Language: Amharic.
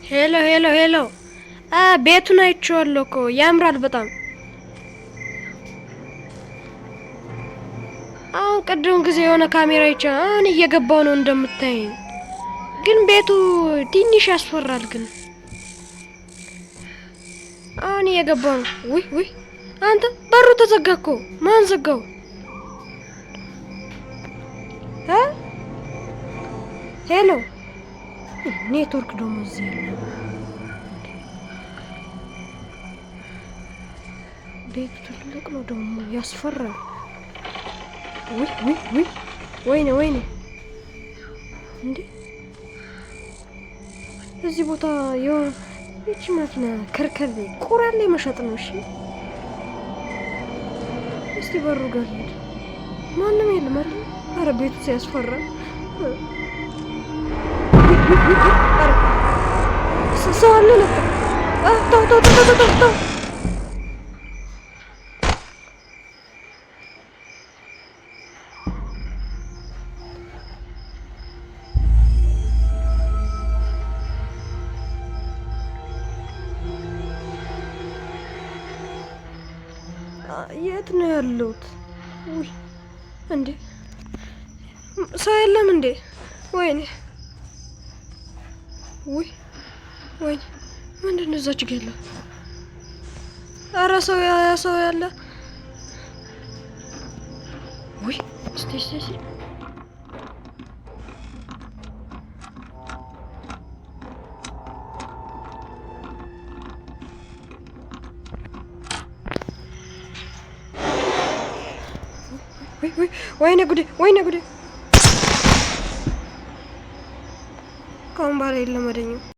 Hello hello hello፣ ቤቱን አይቼዋለሁ እኮ፣ ያምራል በጣም። አሁን ቅድም ጊዜ የሆነ ካሜራ አይቼ አሁን እየገባው ነው እንደምታይኝ። ግን ቤቱ ትንሽ ያስፈራል። ግን አሁን እየገባው ነው። ውይ ውይ፣ አንተ በሩ ተዘጋ እኮ። ማን ዘጋው? Hello፣ ኔትወርክ ደግሞ እዚህ የለም። ቤቱ ትልቅ ነው ደግሞ፣ ያስፈራል። ውይ ውይ ውይ፣ ወይኔ ወይኔ! እንዴ፣ እዚህ ቦታ የሆነ ይቺ መኪና ከርከሬ ቆራሌ መሸጥ ነው። እሺ፣ እስቲ በሩ ጋር ሄድ። ማንም የለም አይደል? አረ ቤቱ ሲያስፈራ! ኧረ ሰው አለ ለካ። ተው ተው ተው ተው ተው! የት ነው ያለሁት? ውይ እንዴ፣ ሰው የለም እንዴ? ወይኔ፣ ውይ ወይኔ፣ ምንድን ነው እዛች ጋ ያለው? ኧረ ሰው ሰው ያለ። ውይ፣ እስቲ እስቲ እስቲ፣ ወይኔ ጉዴ፣ ወይኔ ጉዴ! ከአሁን በኋላ የለመደኝም።